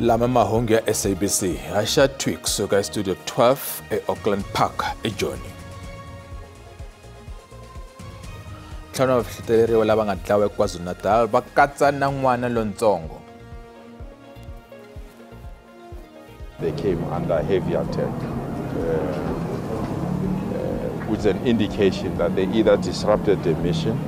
Lama mahungu ya SABC haxa twi kusuka Studio 12 eAuckland Park eJoni. Ntlhanu wa vahleteriwa lava nga dlawa eKwaZulu-Natal va katsa na n'wana lontsongo. They came under heavy attack, which is an indication that they either disrupted the mission.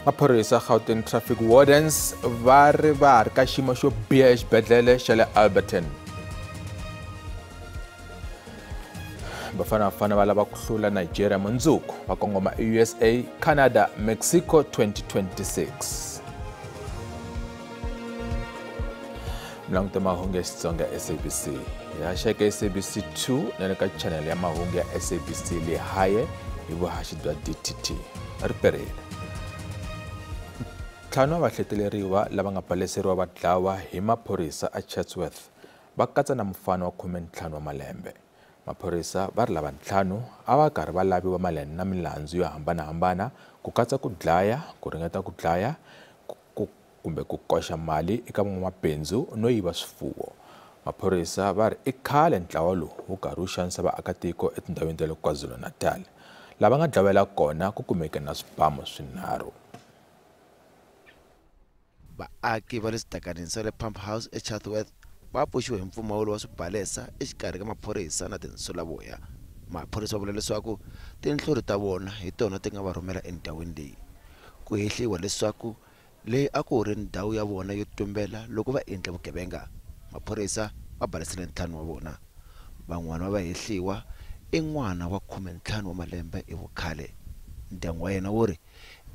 Maphorisa Gauteng Traffic Wardens va ri va ri ka xiyimo xo biha exibedhlele xa le Alberton. Bafana Bafana va lava ku hlula Nigeria mundzuku va kongoma USA, Canada, Mexico 2026. Milanguto mahungu ya Xitsonga ya SABC ya xeka SABC 2 na le ka channel ya mahungu ya SABC Lehae hi vuhaxi bya DTT. Ri perile. Ntlhanu wa vahleteleriwa lava nga baleseriwa va dlawa hi maphorisa a Chatsworth va katsa na mufana wa 15 wa malembe. Maphorisa va ri lava ntlhanu a va karhi va laviwa mayelana na milandzu yo hambanahambana ku katsa ku dlaya, ku ringeta ku dlaya kumbe ku koxa mali eka van'wamabindzu no yiva swifuwo. Maphorisa va ri i khale ntlawa lowu wu karhi wu xanisa vaakatiko etindhawini ta le KwaZulu-Natal. Lava nga dlawela kona ku kumeke na swibamu swinharhu. Vaaki va le switakanini swa le Pump House eChatsworth va pfuxiwe hi mpfumawulo wa swibalesa exikarhi ka maphorisa na tinsulavoya. Maphorisa va vula leswaku tinhlori ta vona hi tona ti nga va rhumela endhawini leyi. Ku hehliwa leswaku leyi a ku ri ndhawu ya vona yo tumbela loko va endla vugevenga. Maphorisa va balesile ntlhanu wa vona. Van'wana va va hehliwa i n'wana wa 15 wa malembe hi vukhale. Ndyangu wa yena wu ri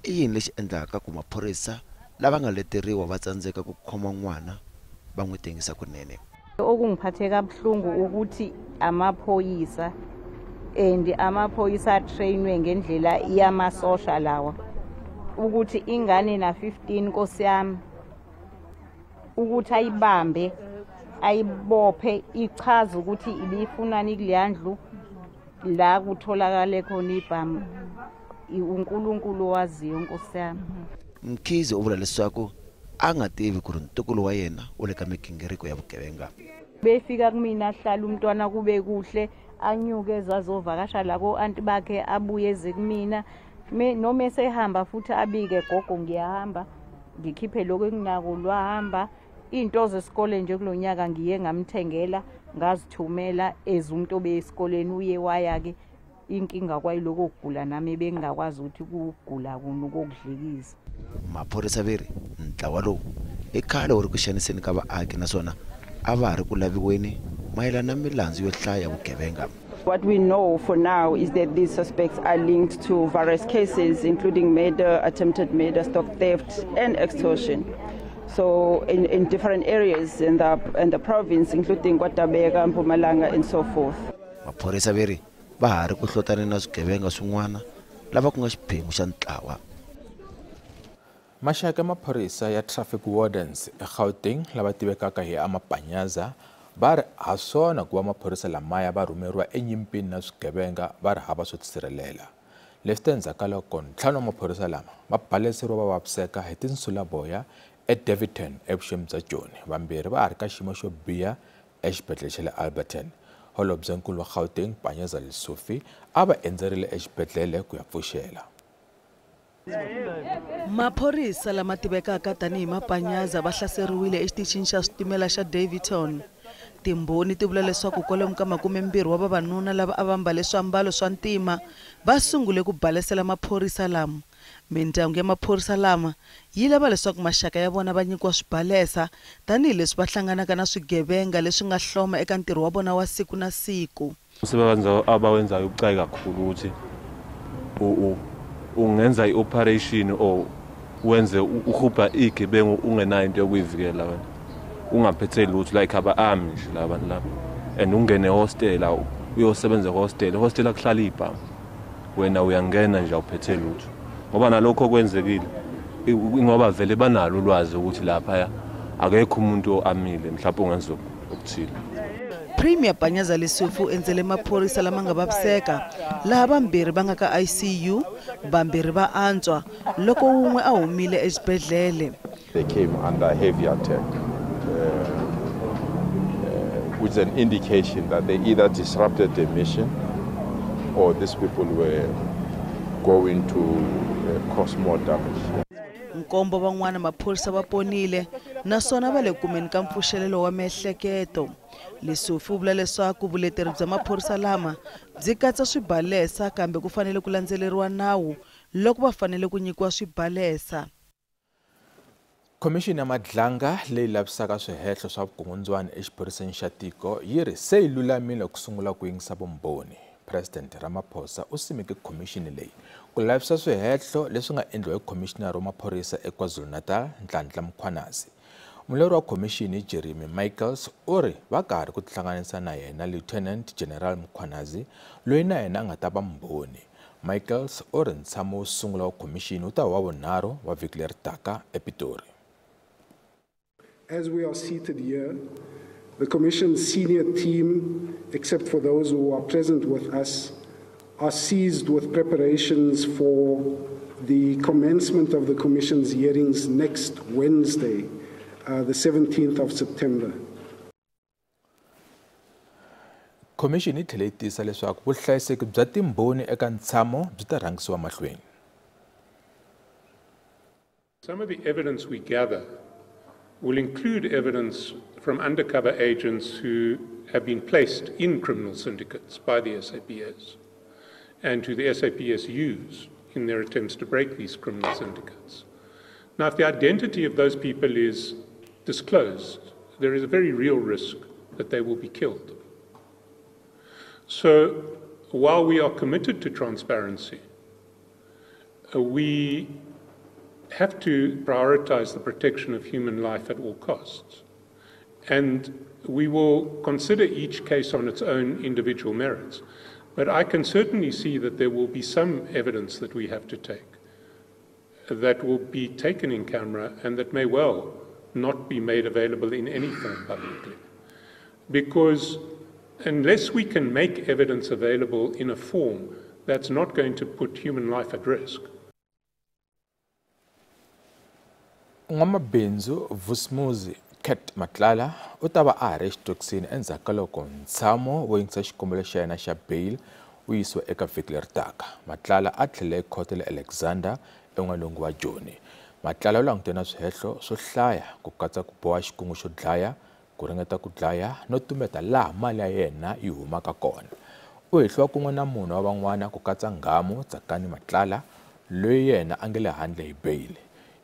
i yini lexi endlaka ku maphorisa lava nga leteriwa va tsandzeka ku khoma n'wana va n'wi tengisa kunene. Okungiphathe kabuhlungu ukuthi amaphoyisa and amaphoyisa atrainwe ngendlela yamasosha lawa ukuthi ingane na 15 Nkosi yami ukuthi ayibambe ayibophe ichaze ukuthi ibifunani kuleyandlu la kutholakale khona ibhamu uNkulunkulu waziyo Nkosi yami. Mkhize u vula leswaku a nga tivi ku ri ntukulu wa yena u le ka migingiriko ya vugevenga. Befika kumina ahlala umntwana kube kuhle anyuke azovakasha la ko-anti bakhe abuye eze kumina noma esehamba futhi abike gogo ngiyahamba ngikhiphe lokho enginako lwahamba. Into zesikole nje kulonyaka ngiye ngamthengela ngazithumela eze umuntu obe esikoleni uye waya-ke. Inkinga kwayiloko okugula nami bengingakwazi ukuthi kugula kuni kokudlikiza. Maphorisa va ri ntlawa lowu i khale wu ri ku xaniseni ka vaaki naswona a va ha ri ku laviweni mayelana na milandzu yo hlaya ya vugevenga. What we know for now is that these suspects are linked to various cases including murder, attempted murder, stock theft and extortion. So in different areas in the province including KwaDabeka, Mpumalanga and so forth. Maphorisa va ri va ha ri ku hlotana na swigevenga swin'wana lava ku nga xiphemu xa ntlawa. Maxaka maphorisa ya Traffic Wardens eGauteng lava tivekaka hi Amapanyaza va ri ha swona ku va maphorisa lamaya va rhumeriwa enyimpini na swigevenga va ri hava swo tisirhelela. Leswi endzhaku ka loko ntlhanu wa maphorisa lama va baleseriwa va vaviseka hi tinsulavoya eDaveyton evuxeni bya Joni. Vambirhi va ha ri ka xiyimo xo biha exibedhlele xa le Alberton. Holobyenkulu wa Gauteng Panyaza Lesufi a va endzerile exibedhlele ku ya pfuxela. Maphorisa lama tivekaka tanihi Mapanyaza va hlaseriwile exitichini xa switimela xa Daveyton. Timbhoni ti vula leswaku kwalomu ka 20 wa vavanuna lava a va mbale swiambalo swa ntima va sungule ku balesela maphorisa lama. Mindyangu ya maphorisa lama yi lava leswaku maxaka ya vona va nyikiwa swibalesa tanihileswi va hlanganaka na swigevenga leswi nga hloma eka ntirho wa vona wa siku na siku. Umsebenzi abawenzayo ubucayi kakhulu ukuthi ungenza i-operation or wenze uhubha igebengu ungenayo into yokuyivikela wena. Ungaphethe lutho like aba-army nje la bantu laba. And ungene ehostela uyosebenza ehostela, ehostela kuhlala ibhamu. Wena uyangena nje awuphethe lutho. Ngoba nalokho kwenzekile ngoba vele banalo ulwazi ukuthi lapha akekho umuntu amile mhlawumbe ungenza okuthile. Premier Panyaza Lesufi u endzele maphorisa lama nga vaviseka laha vambirhi va nga ka ICU, vambirhi va antswa loko wun'we a humile exibedhlele. They came under heavy attack, which is an indication that they either disrupted the mission or these people were going to cause more damage. Nkombo van'wana maphorisa va ponile naswona va le kumeni ka mpfuxelelo wa miehleketo. Lesufi u vula leswaku vuleteri bya maphorisa lama byi katsa swibalesa kambe ku fanele ku landzeleriwa nawu loko va fanele ku nyikiwa swibalesa. Khomixini ya Madlanga leyi lavisaka swihehlo swa vukungundzwana exiphoriseni xa tiko yi ri se yi lulamile ku sungula ku yingisa vumbhoni. President Ramaphosa u simeke khomixini leyi ku lavisa swihehlo leswi nga endliwa hi khomishinari wa maphorisa eKwaZulu-Natal Nhlanhla Mkhwanazi. Mulawuri wa khomixini Jeremy Michaels u ri va karhi ku tihlanganisa na yena Lieutenant General Mkhwanazi loyi na yena a nga ta va mbhoni. Michaels u ri ntshamo wo sungula wa khomixini wu ta va wa vunharhu wa vhiki leri taka ePitori. As we are seated here, the Commission's senior team, except for those who are present with us, are seized with preparations for the commencement of the Commission's hearings next Wednesday, the 17th of September. Commission yi tlhele yi tiyisa leswaku vuhlayiseki bya timbhoni eka ntshamo byi ta rhangisiwa mahlweni. Some of the evidence we gather will include evidence from undercover agents who have been placed in criminal syndicates by the SAPS and who the SAPS use in their attempts to break these criminal syndicates. Now, if the identity of those people is disclosed, there is a very real risk that they will be killed. So while we are committed to transparency, we have to prioritize the protection of human life at all costs. And we will consider each case on its own individual merits. But I can certainly see that there will be some evidence that we have to take that will be taken in camera and that may well not be made available in any form publicly. Because unless we can make evidence available in a form that's not going to put human life at risk. N'wamabindzu Vusimuzi Cat Matlala u ta va a ha ri exitokisini endzhaku ka loko ntshamo wo yingisa xikombelo xa yena xa bail wu yisiwa eka vhiki leri taka. Matlala a tlhele ekhoto le Alexander en'walungu wa Joni. Matlala u langutene na swihehlo swo hlaya ku katsa ku boha xikungu xo dlaya, ku ringeta ku dlaya no tumbeta laha mali ya yena yi humaka kona. U hehliwa kun'we na munhu wa van'wana ku katsa Nghamu Tsakani Matlala loyi yena a nga le handle hi bail.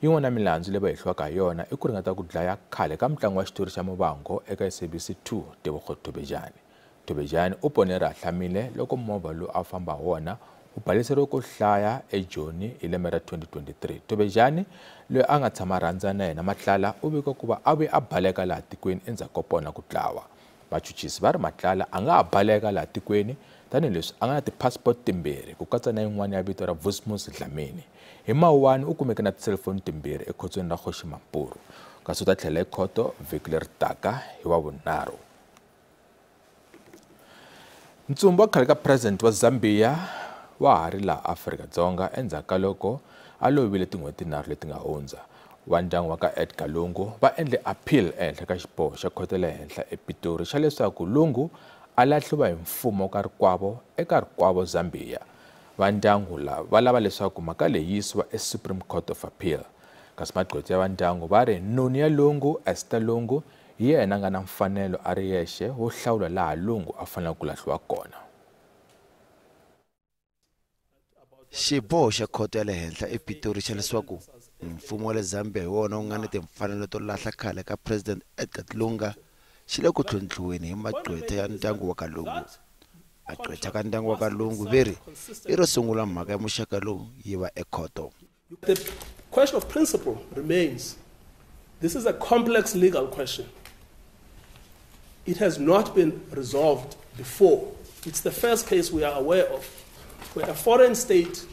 Yin'wana milandzu leyi va hehliwaka hi yona i ku ringeta ku dlaya khale ka mutlangi wa xitori xa Muvhango eka SABC 2 Tebogo Thobejane. Thobejane u pone ri ahlamile loko movha lowu a famba hi wona wu baleseriwe ko hlaya eJoni hi lembe ra 2023. Thobejane loyi a nga tshama rhandza na yena Matlala u vika ku va a vuye a baleka laha tikweni endzhaku ko pona ku dlawa. Vachuchisi va ri Matlala a nga ha baleka laha tikweni tanihileswi a nga na ti-passport timbirhi ku katsa na yin'wana ya vito ra Vusimuzi Dlamini. Hi Mawuwani u kumeke na tiselifoni timbirhi ekhotsweni ra Kgosi Mampuru, kasi u ta tlhela ekhoto vhiki leri taka hi wa vunharhu. Ntsumbu wa khale ka president wa Zambia wa ha ri laha Afrika-Dzonga endzhaku ka loko a lovile tin'hweti tinharhu leti nga hundza. Wa ndyangu wa ka Edgar Lungu va endle appeal ehenhla ka xiboho xa khoto le henhla ePitori xa leswaku Lungu a lahliwa hi mfumo ka rikwavo eka rikwavo Zambia. Va ndyangu lava va lava leswaku mhaka leyi yisiwa eSupreme Court of Appeal. Kasi magqwetha ya va ndyangu va ri noni ya Lungu, Esther Lungu, hi yena a nga na mfanelo a ri yexe wo hlawula laha Lungu a faneleke ku lahliwa kona. Xiboho xa khoto ya le henhla ePitori xa leswaku mfumo wa le Zambia hi wona wu nga ni timfanelo to lahla khale ka President Edgar Lungu xi le ku tlhontlhiweni hi magqwetha ya ndyangu wa ka Lungu. Magqwetha ka ndyangu wa ka Lungu ve ri i ro sungula mhaka ya muxaka lowu yi va ekhoto. The question of principle remains. This is a complex legal question. It has not been resolved before. It's the first case we are aware of where a foreign state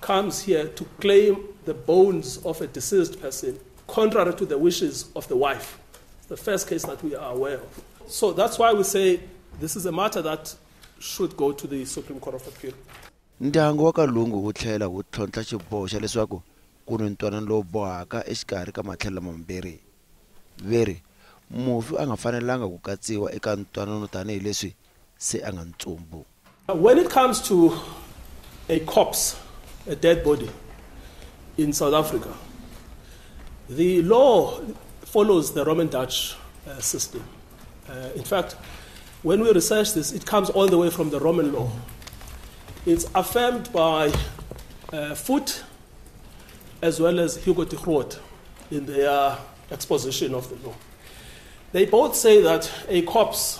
comes here to claim the bones of a deceased person contrary to the wishes of the wife. It's the first case that we are aware of. So that's why we say this is a matter that should go to the Supreme Court of Appeal. Ndyangu wa ka Lungu wu tlhela wu tlhontlha xiboho xa leswaku ku ni ntwanano lowu bohaka exikarhi ka matlhelo mambirhi. Ve ri Mufi a nga fanelanga ku katsiwa eka ntwanano tanihileswi se a nga ntsumbu. When it comes to a corpse, a dead body in South Africa, the law follows the Roman Dutch system. In fact, when we research this, it comes all the way from the Roman law. It's affirmed by Foote as well as Hugo de Groot in their exposition of the law. They both say that a corpse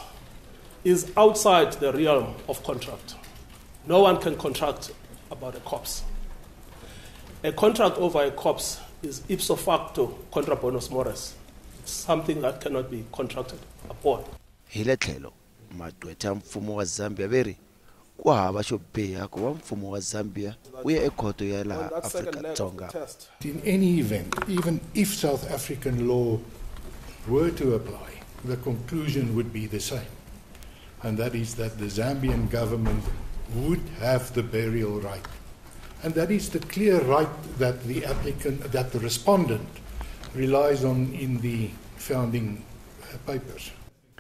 is outside the realm of contract. No one can contract about a corpse. A contract over a corpse is ipso facto contra bonos mores. It's something that cannot be contracted upon. Hi le tlhelo, magqwetha ya mfumo wa Zambia va ri ku hava xo biha ku va mfumo wa Zambia wu ya ekhoto ya laha Afrika-Dzonga. In any event, even if South African law were to apply, the conclusion would be the same, and that is that the Zambian government would have the burial right. And that is the clear right that the applicant, that the respondent relies on in the founding papers.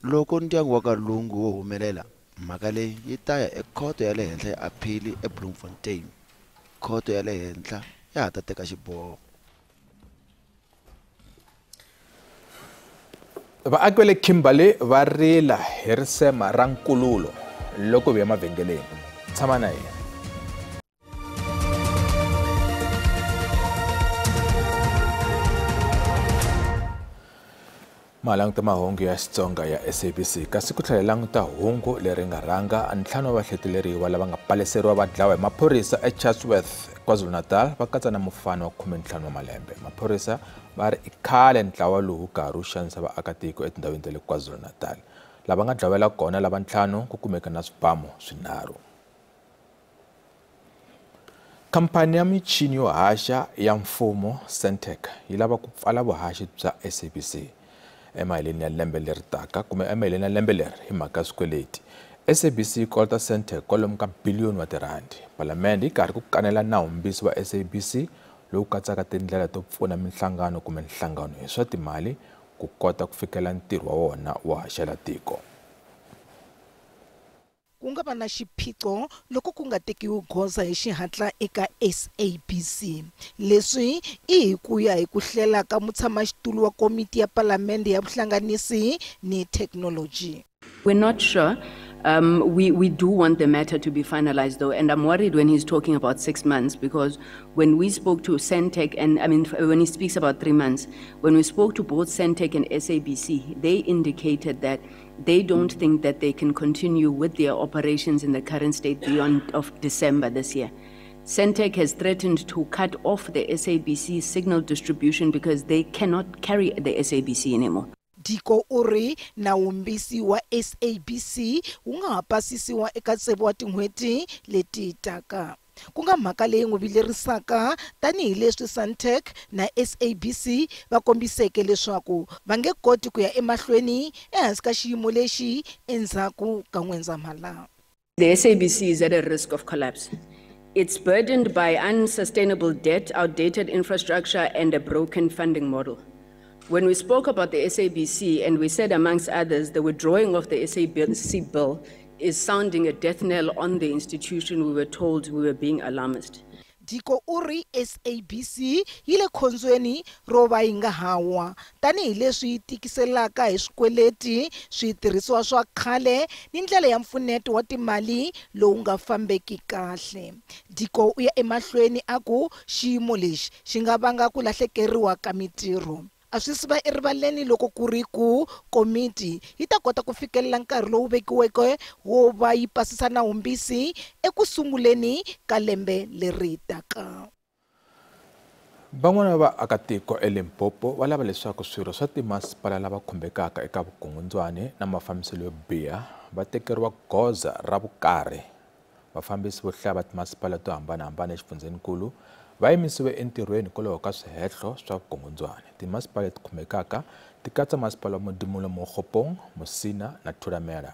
Loko ndyangu wa ka Lungu wo humelela, mhaka leyi yi ta ya ekhoto ya le henhla ya aphili eBloemfontein. Khoto ya le henhla ya ha ta teka xiboho. Vaaki va le Kimberley va rila hi risema ra nkululo loko vuya emavhengeleni. Tshama na hina. Malanguta mahungu ya Xitsonga ya SABC kasi ku tlhela languta hungu leri nga rhanga ntlhanu wa vahleteleriwa lava nga paleseriwa va dlawa hi maphorisa eChatsworth, KwaZulu-Natal va katsa na mufana wa 15 wa malembe. Maphorisa va ri i khale ntlawa lowu karhi wu xanisa vaakatiko etindhawini ta le KwaZulu-Natal. Lava nga dlawela kona lava ntlhanu ku kumeka na swibamu swinharhu. Khampani ya michini yo haxa ya mfumo Sentech yi lava ku pfala vuhaxi bya SABC emaheleni ya lembe leri taka kumbe emaheleni ya lembe leri hi mhaka ya swikweleti. SABC yi kolota Sentech kwalomu ka biliyoni wa tirhandi. Palamende yi karhi ku kanela nawumbisi wa SABC lowu katsaka tindlela to pfuna minhlangano kumbe nhlangano hi swa timali ku kota ku fikela ntirho wa wona wo haxela tiko. Ku nga va na xiphiqo loko ku nga tekiwi goza hi xihatla eka SABC. Leswi i hi ku ya hi ku hlela ka mutshamaxitulu wa komiti ya palamende ya vuhlanganisi ni thekinoloji. We're not sure. We do want the matter to be finalized, though, and I'm worried when he's talking about 6 months, because when we spoke to Sentech, and I mean, when he speaks about 3 months, when we spoke to both Sentech and SABC, they indicated that they don't think that they can continue with their operations in the current state beyond of December this year. Sentech has threatened to cut off the SABC signal distribution because they cannot carry the SABC anymore. Diko u ri nawumbisi wa SABC wu nga ha pasisiwa eka tsevu wa tin'hweti leti taka, ku nga mhaka leyi n'wi vilerisaka tanihileswi Sentech na SABC va kombiseke leswaku va nge koti ku ya emahlweni ehansi ka xiyimo lexi endzhaku ka N'wendzamhala. The SABC is at a risk of collapse. It's burdened by unsustainable debt, outdated infrastructure, and a broken funding model. When we spoke about the SABC, and we said, amongst others, the withdrawing of the SABC bill is sounding a death knell on the institution, we were told we were being alarmist. Diko u ri SABC yi le khombyeni ro va yi nga hawa tanihileswi yi tikiselaka hi swikweleti, switirhisiwa swa khale ni ndlela ya mpfuneto wa timali lowu nga fambeki kahle. Diko u ya emahlweni a ku xiyimo lexi xi nga vanga ku lahlekeriwa ka mitirho. A swi siva erivaleni loko ku ri ku komiti yi ta kota ku fikelela nkarhi lowu vekiweke wo va yi pasisa nawumbisi eku sunguleni ka lembe leri taka. Van'wana va vaakatiko eLimpopo va lava leswaku swirho swa timasipala lava khumbekaka eka vukungundzwani na mafambiselo yo biha va tekeriwa goza ra vukarhi. Vafambisi vo hlaya va timasipala to hambanahambana exifundzhenikulu va yimisiwe entirhweni hikwalaho ka swihehlo swa vukungundzwani. Timasipala leti khumbekaka ti katsa masipala wa Modimolle, Mookgopong, Musina na Thulamela.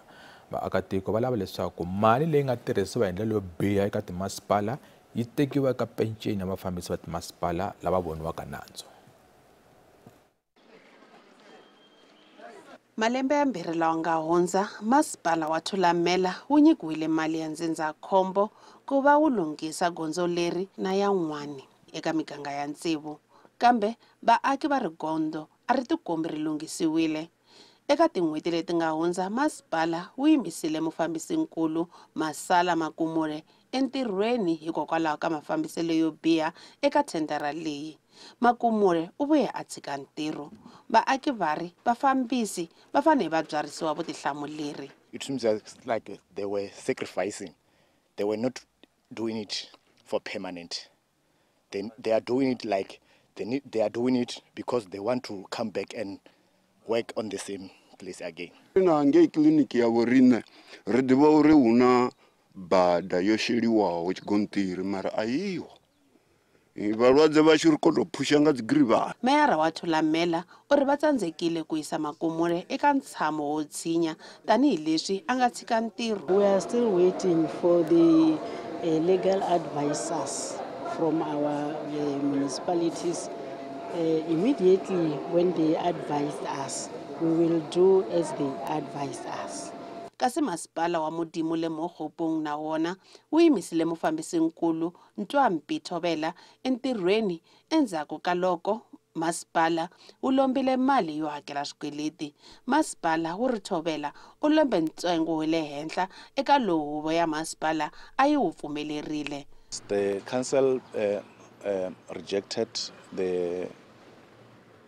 Vaakatiko va lava leswaku mali leyi nga tirhisiwa hi ndlela yo biha eka timasipala yi tekiwa eka penceni ya vafambisi va timasipala lava voniwaka nandzu. Malembe yambirhi lawa nga hundza, masipala wa Thulamela wu nyikiwile mali ya ndzindzakhombo ku va wu lunghisa gondzo leri na yan'wani eka miganga ya tsevu, kambe vaaki va ri gondzo a ri tikombi ri lunghisiwile. Eka tin'hweti leti nga hundza, masipala wu yimisile mufambisinkulu Masala Makumule entirhweni hikokwalaho ka mafambiselo yo biha eka thendara leyi. Makumule u vuye a tshika ntirho. Vaaki va ri vafambisi va fanele va byarhisiwa vutihlamuleri. It seems like they were sacrificing. They were not doing it for permanent. They are doing it like they are doing it because they want to come back and work on the same place again. Na ngei kiliniki ya vho-riṋe ri ḓivha uri hu na bada yo sheliwaho tshigonṱiri mara a iho. Vhalwadze vhashu ri khou tou phusha nga dzigirivhana. Meyara wa Thulamela u ri va tsandzekile ku yisa Makumule eka ntshamo wo tshinya tanihileswi a nga tshika ntirho. We are still waiting for the legal advisors from our municipalities. Immediately when they advised us, we will do as they advised us. Kasi masipala wa Modimolle Mookgophong na wona wu yimisile mufambisinkulu Ntwampi Thobela entirhweni endzhaku ka loko masipala wu lombile mali yo hakela swikweleti. Masipala wu ri Thobela u lombe ntsengo wa le henhla eka lowu huvo ya masipala a yi wu pfumelerile. The council rejected the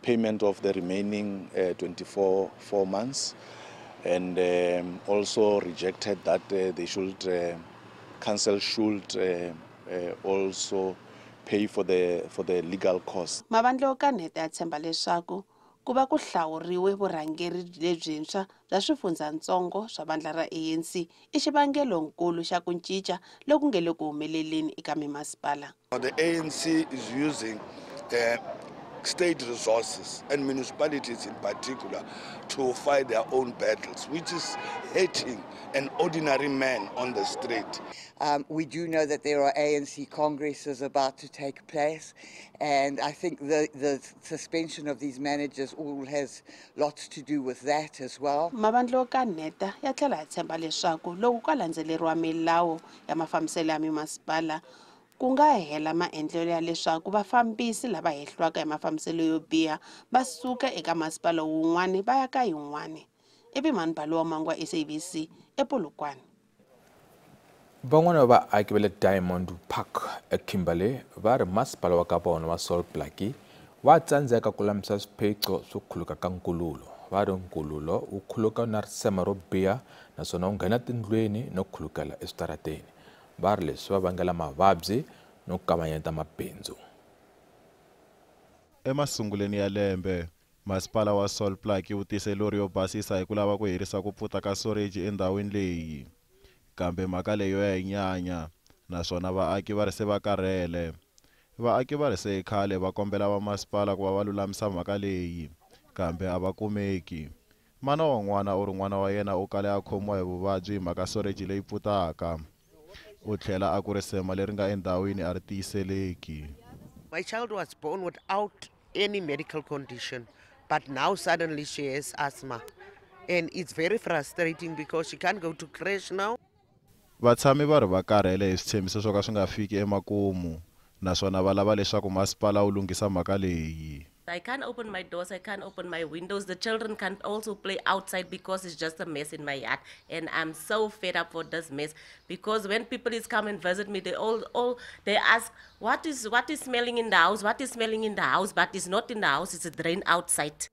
payment of the remaining 24 4 months, and also rejected that they should council should also pay for the legal costs. Mavandla yo kaneta ya tshemba leswaku ku va ku hlawuriwe vurhangeri lebyintshwa bya swifundzatsongo swa vandla ra ANC i xivangelonkulu xa ku cinca loku nge le ku humeleleni eka mimasipala. The ANC is using state resources and municipalities in particular to fight their own battles, which is hurting an ordinary man on the street. We do know that there are ANC congresses about to take place, and I think the suspension of these managers all has lots to do with that as well. Mavandla yo kaneta ya tlhela ya tshemba leswaku loko ka landzeleriwa milawu ya mafambiselo ya mimasipala, ku nga hela maendlelo ya leswaku vafambisi lava hehliwaka hi mafambiselo yo biha va suka eka masipala wun'wani va ya ka yin'wani. Epimani Balowa Mangwa, SABC, ePolokwane. Van'wana va vaaki va le Diamond Park eKimberley va ri masipala wa ka vona wa Sol Plaatje wa tsandzeka ku lulamisa swiphiqo swo khuluka ka nkululo. Va ri nkululo wu khuluka na risema ro biha naswona wu nghena tindlwini no khulukela eswitarateni. Va ri leswi va vangela mavabyi no kavanyeta mabindzu. Emasunguleni ya lembe, masipala wa Sol Plaatje wu tise lori yo basisa hi ku lava ku herisa ku pfuta ka soreji endhawini leyi. Kambe mhaka leyo ya nyanya, naswona vaaki va ri se va karhele. Vaaki va ri se khale va kombela va masipala ku va va lulamisa mhaka leyi, kambe a va kumeki. Mana wa n'wana u ri n'wana wa yena u kale a khomiwa hi vuvabyi hi mhaka soreji leyi pfutaka. U tlhela a ku risema leri nga endhawini a ri tiyiseleki. My child was born without any medical condition, but now suddenly she has asthma, and it's very frustrating because she can't go to creche now. Vatshami va ri va karhele hi switshembiso swo ka swi nga fiki emakumu, naswona va lava leswaku masipala wu lunghisa mhaka leyi. I can't open my doors, I can't open my windows. The children can't also play outside because it's just a mess in my yard. And I'm so fed up for this mess because when people is come and visit me, they all they ask, what is smelling in the house? What is smelling in the house? But it's not in the house, it's a drain outside.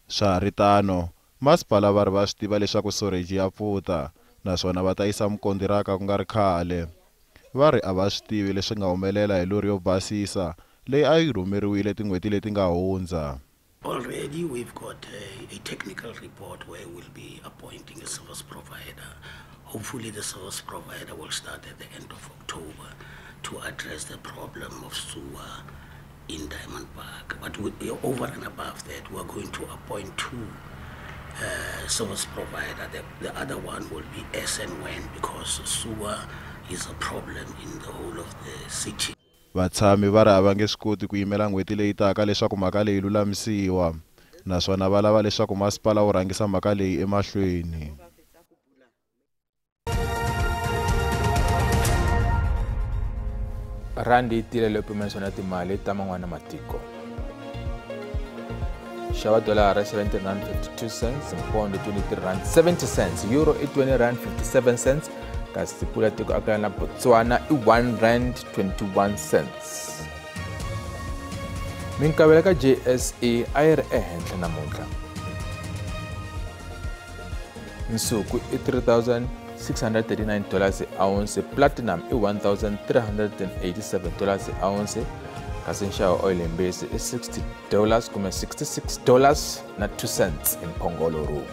Swa ri tano, masipala va ri va swi tiva leswaku soreji ya pfuta, naswona va ta yisa mukondiraka ku nga ri khale. Va ri a va swi tivi leswi nga humelela hi lori yo basisa leyi a yi rhumeriwile tin'hweti leti nga hundza. Already we've got a technical report where we'll be appointing a service provider. Hopefully the service provider will start at the end of October to address the problem of sewer in Diamond Park. But over and above that, we're going to appoint two service provider. The other one will be as and when, because sewer is a problem in the whole of the city. Vatshami va ri a va nge swi koti ku yimela n'hweti leyi taka leswaku mhaka leyi lulamisiwa. Naswona va lava leswaku masipala wu rhangisa mhaka leyi emahlweni. Randi yi tile leyo pimanisiwa na timali ta man'wana matiko. Xava dolara R17.52, mpondo R23.70, euro i R20.57, kasi pula tiko akelana na Botswana i R1.21. Minkavelo ka JSE a yi ri ehenhla namuntlha. Nsuku i $3,639 ounce, platinum i $1,387 ounce, kasi nxavo oil yimbisi i $60 kumbe $66.02 hi mphongolo rin'we.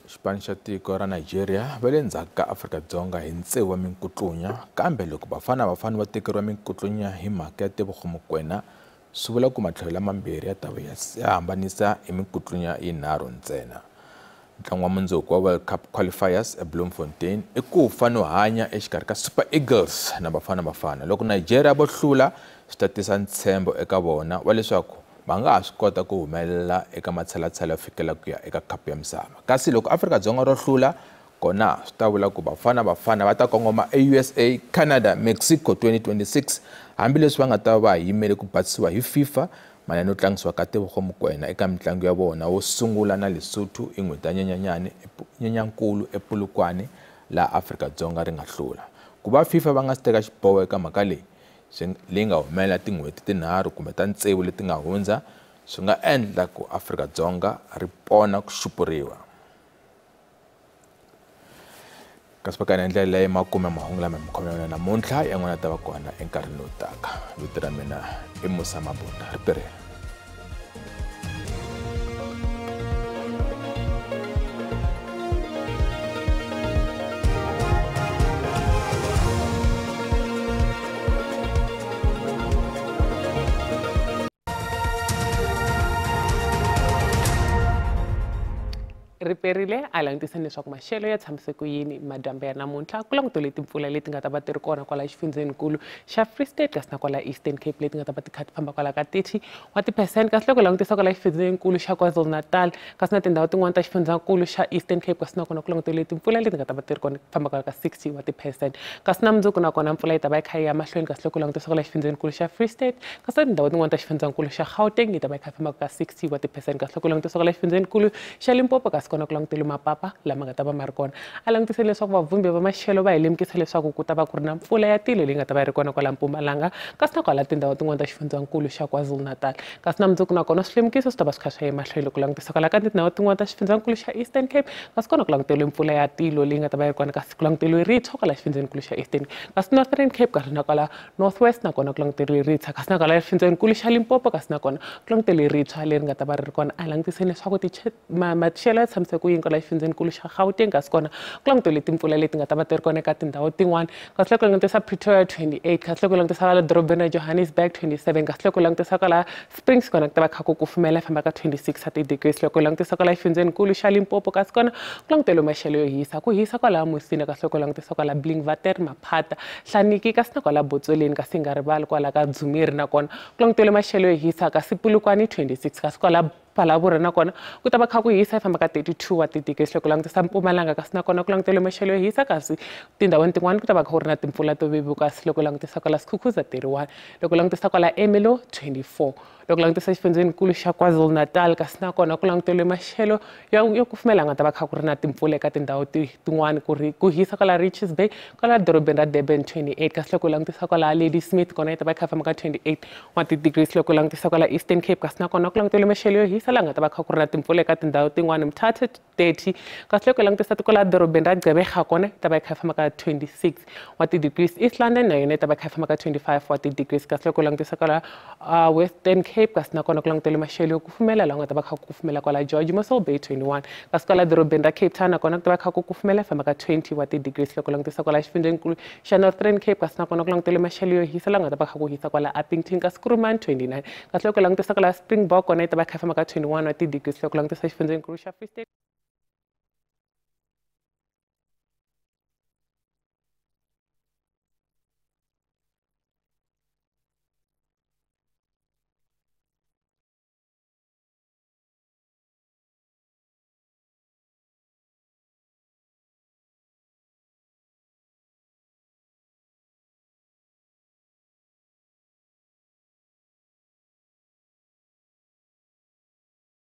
Xipano xa tiko ra Nigeria va le ndzhaku ka Afrika-Dzonga hi tsevu wa minkutlunya, kambe loko Bafana Bafana va tekeriwa minkutlunya hi mhaka ya Tebogo Mokoena, swi vula ku matlhelo lamambirhi ya ta va ya hambanisa hi minkutlunya yinharhu ntsena. Ntlangu wa mundzuku wa World Cup qualifiers eBloemfontein i ku fa no hanya exikarhi ka Super Eagles na Bafana Bafana. Loko Nigeria vo hlula swi ta tisa ntshembo eka vona wa leswaku va nga ha swi kota ku humelela eka matshalatshala yo fikela ku ya eka khapu ya misava. Kasi loko Afrika-Dzonga ro hlula kona swi ta vula ku Bafana Bafana va ta kongoma eUSA, Canada, Mexico 2026, hambileswi va nga ta va yimele ku basisiwa hi FIFA mayelana no tlangisiwa ka Tebogo Mokoena eka mitlangu ya vona wo sungula na Lesotho hi n'hweti ya Nyenyankulu ePolokwane laha Afrika-Dzonga ri nga hlula. Ku va FIFA va nga si teka xiboho eka mhaka leyi leyi nga humelela tin'hweti tinharhu kumbe ta tsevu leti nga hundza, swi nga endla ku Afrika-Dzonga ri pona ku xupuriwa. Kasi pakani ndlela leyi makume mahungu lama mi khomela namuntlha yan'wana ta va kona enkarhini lowu taka. Vito ra mina i Musa Mabunda. Ri perile. Riperile a langutiseni leswaku maxelo ya tshamise ku yini madyambu ya namuntlha ku langutele timpfula leti nga ta va ti ri kona kwala xifundzhenikulu xa Free State kasi na kwala Eastern Cape leti nga ta va ti kha ti famba kwala ka 30 wa ti-percent, kasi loko langutisa kwala xifundzhenikulu xa KwaZulu-Natal kasi na tindhawu tin'wana ta xifundzhankulu xa Eastern Cape kasi na kona ku langutele timpfula leti nga ta va ti ri kona famba kwala ka 60 wa ti-percent, kasi na mundzuku na kona mpfula yi ta va yi kha yi ya mahlweni, kasi loko langutisa kwala xifundzhenikulu xa Free State kasi na tindhawu tin'wana ta xifundzhankulu xa Gauteng yi ta va yi kha yi famba ka 60 wa ti-percent, kasi loko langutisa kwala xifundzhenikulu xa Limpopo kasi kona ku langutele mapapa lama nga ta va ma ri kona. A langutisele leswaku vavhumbi va maxelo va hi lemukisa leswaku ku ta va ku ri na mpfula ya tilo leyi nga ta va yi ri kona kwala Mpumalanga kasi na kwala tindhawu tin'wana ta xifundzhankulu xa KwaZulu-Natal, kasi na mundzuku na kona swilemukiso swi ta va swi kha swi ya emahlweni loko langutisa kwala ka tindhawu tin'wana ta xifundzhankulu xa Eastern Cape, kasi kona ku languteliwe mpfula ya tilo leyi nga ta va yi ri kona, kasi ku languteliwe ritshwa kwala xifundzhenikulu xa Eastern, kasi Northern Cape kasi na kwala North West na kona ku languteliwe ritshwa, kasi na kwala xifundzhenikulu xa Limpopo kasi na kona ku languteliwe ritshwa leri nga ta va ri ri kona. A langutiseni leswaku maxelo ya tshamise ku yini kwala xifundzhenikulu xa Gauteng, kasi kona ku langutele timpfula leti nga ta va ti ri kona eka tindhawu tin'wana, kasi loko langutisa Pretoria 28, kasi loko langutisa kwala dorobeni ra Johannesburg 27, kasi loko langutisa kwala Springs kona ku ta va kha ku kufumela famba ka 26 wa ti-degrees, loko langutisa kwala xifundzhenikulu xa Limpopo kasi kona ku langutele maxelo yo hisa, ku hisa kwala Musina, kasi loko langutisa kwala Blinkwater, Maphata, Hlaniki kasi na kwala Botsweleni, kasi nga rivali kwala ka Dzumeri na kona ku langutele maxelo yo hisa, kasi Polokwane 26, kasi kwala Phalaborwa na kona ku ta va kha ku hisa yi famba ka 32 wa ti-degrees, loko langutisa Mpumalanga kasi na kona ku langutele maxelo yo hisa, kasi tindhawini tin'wana ku ta va kha ku ri na timpfula to vevuka, kasi loko langutisa kwala Skukuza 31, loko langutisa kwala Ermelo 24, loko langutisa xifundzhenikulu xa KwaZulu-Natal kasi na kona ku langutele maxelo yo kufumela nga ta va kha ku ri na timpfula eka tindhawu tin'wana, ku ri ku hisa kwala Richards Bay kwala dorobeni ra Durban 28, kasi loko langutisa kwala Ladysmith kona yi ta va kha famba ka 28 wa ti-degrees, loko langutisa kwala Eastern Cape kasi na kona ku langutele maxelo yo hisa la nga ta va kha ku ri na timpfula eka tindhawu tin'wana, Mthatha 30, kasi loko langutisa tiko la dorobeni ra Gqeberha kona yi ta va yi kha yi famba ka 26 wa ti-degrees, East London na yona yi ta va kha yi famba ka 25 wa ti-degrees, kasi loko langutisa kwala Western Cape kasi na kona ku langutele maxelo yo kufumela laha nga ta va kha ku kufumela kwala George Mossel Bay 21, kasi kwala dorobeni ra Cape Town na kona ku ta va kha ku kufumela famba ka 20 wa ti-degrees, loko langutisa kwala xifundzhenikulu xa Northern Cape kasi na kona ku langutele maxelo yo hisa laha nga ta va kha ku hisa kwala Upington kasi Kuruman 29, kasi loko langutisa kwala Springbok kona yi ta va kha yi famba ka 21 wa ti-degrees, loko langutisa xifundzhenikulu xa Free State.